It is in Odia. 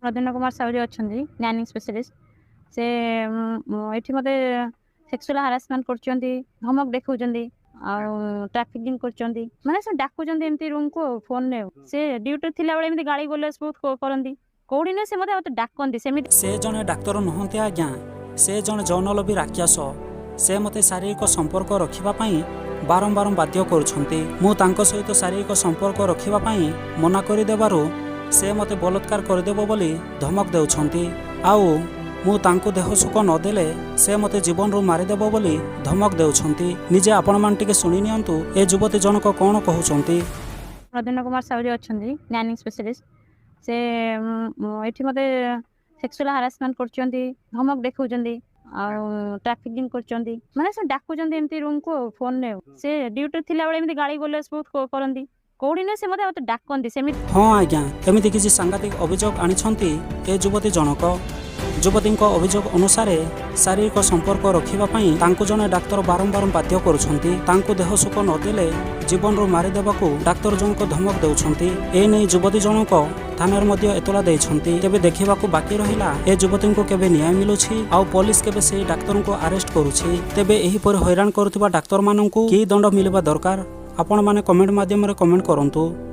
ପ୍ରଦ୍ୟୁମ୍ନ କୁମାର ସାହୁ ଯିଏ ଅଛନ୍ତି ଗାଇନିକ୍ ସ୍ପେଶାଲିଷ୍ଟ, ସେ ଏଠି ମୋତେ ସେକ୍ସୁଆଲ ହାରାସମେଣ୍ଟ କରୁଛନ୍ତି, ଧମକ ଦେଖାଉଛନ୍ତି ଆଉ ଟ୍ରାଫିକିଂ କରୁଛନ୍ତି। ମାନେ ସେ ଡାକୁଛନ୍ତି ଏମିତି ରୁମକୁ ଫୋନରେ। ସେ ଡ୍ୟୁଟି ଥିଲାବେଳେ ଏମିତି ଗାଳି ଗୁଲଜ ବହୁତ କରନ୍ତି। କୋଉଠି ନୁହେଁ, ସେ ମୋତେ ମୋତେ ଡାକନ୍ତି ସେମିତି। ସେ ଜଣେ ଡାକ୍ତର ନୁହନ୍ତି ଆଜ୍ଞା, ସେ ଜଣେ ଯୌନଲୋଭୀ ରାକ୍ଷସ। ସେ ମୋତେ ଶାରୀରିକ ସମ୍ପର୍କ ରଖିବା ପାଇଁ ବାରମ୍ବାର ବାଧ୍ୟ କରୁଛନ୍ତି। ମୁଁ ତାଙ୍କ ସହିତ ଶାରୀରିକ ସମ୍ପର୍କ ରଖିବା ପାଇଁ ମନା କରିଦେବାରୁ ସେ ମୋତେ ବଳାତ୍କାର କରିଦେବ ବୋଲି ଧମକ ଦେଉଛନ୍ତି, ଆଉ ମୁଁ ତାଙ୍କୁ ଦେହ ସୁଖ ନଦେଲେ ସେ ମୋତେ ଜୀବନରୁ ମାରିଦେବ ବୋଲି ଧମକ ଦେଉଛନ୍ତି। ନିଜେ ଆପଣମାନେ ଟିକେ ଶୁଣି ନିଅନ୍ତୁ ଏ ଯୁବତୀ ଜଣକ କ'ଣ କହୁଛନ୍ତି। ପ୍ରଦ୍ୟୁମ୍ନ କୁମାର ସାହୁ ଯିଏ ଅଛନ୍ତି ଗାଇନିକ୍ ସ୍ପେଶାଲିଷ୍ଟ, ସେ ଏଠି ମୋତେ ସେକ୍ସୁଆଲ ହାରାସମେଣ୍ଟ କରୁଛନ୍ତି, ଧମକ ଦେଖାଉଛନ୍ତି ଆଉ ଟ୍ରାଫିକିଂ କରୁଛନ୍ତି। ମାନେ ସେ ଡାକୁଛନ୍ତି ଏମିତି ରୁମକୁ ଫୋନରେ। ସେ ଡ୍ୟୁଟି ଥିଲାବେଳେ ଏମିତି ଗାଳି ଗୁଲଜ ବହୁତ କରନ୍ତି। କୋଉଠି ନୁହେଁ, ସେ ମୋତେ ମୋତେ ଡାକନ୍ତି ସେମିତି। ହଁ ଆଜ୍ଞା, ଏମିତି କିଛି ସାଂଘାତିକ ଅଭିଯୋଗ ଆଣିଛନ୍ତି ଏ ଯୁବତୀ ଜଣକ। ଯୁବତୀଙ୍କ ଅଭିଯୋଗ ଅନୁସାରେ ଶାରୀରିକ ସମ୍ପର୍କ ରଖିବା ପାଇଁ ତାଙ୍କୁ ଜଣେ ଡାକ୍ତର ବାରମ୍ବାର ବାଧ୍ୟ କରୁଛନ୍ତି। ତାଙ୍କୁ ଦେହ ସୁଖ ନଦେଲେ ଜୀବନରୁ ମାରିଦେବାକୁ ଡାକ୍ତର ଜଣକ ଧମକ ଦେଉଛନ୍ତି। ଏ ନେଇ ଯୁବତୀ ଜଣକ ଥାନାରେ ମଧ୍ୟ ଏତଲା ଦେଇଛନ୍ତି। ତେବେ ଦେଖିବାକୁ ବାକି ରହିଲା ଏ ଯୁବତୀଙ୍କୁ କେବେ ନ୍ୟାୟ ମିଳୁଛି ଆଉ ପୋଲିସ କେବେ ସେହି ଡାକ୍ତରଙ୍କୁ ଆରେଷ୍ଟ କରୁଛି। ତେବେ ଏହିପରି ହଇରାଣ କରୁଥିବା ଡାକ୍ତରମାନଙ୍କୁ କି ଦଣ୍ଡ ମିଳିବା ଦରକାର, ଆପଣମାନେ କମେଣ୍ଟ ମାଧ୍ୟମରେ କମେଣ୍ଟ କରନ୍ତୁ।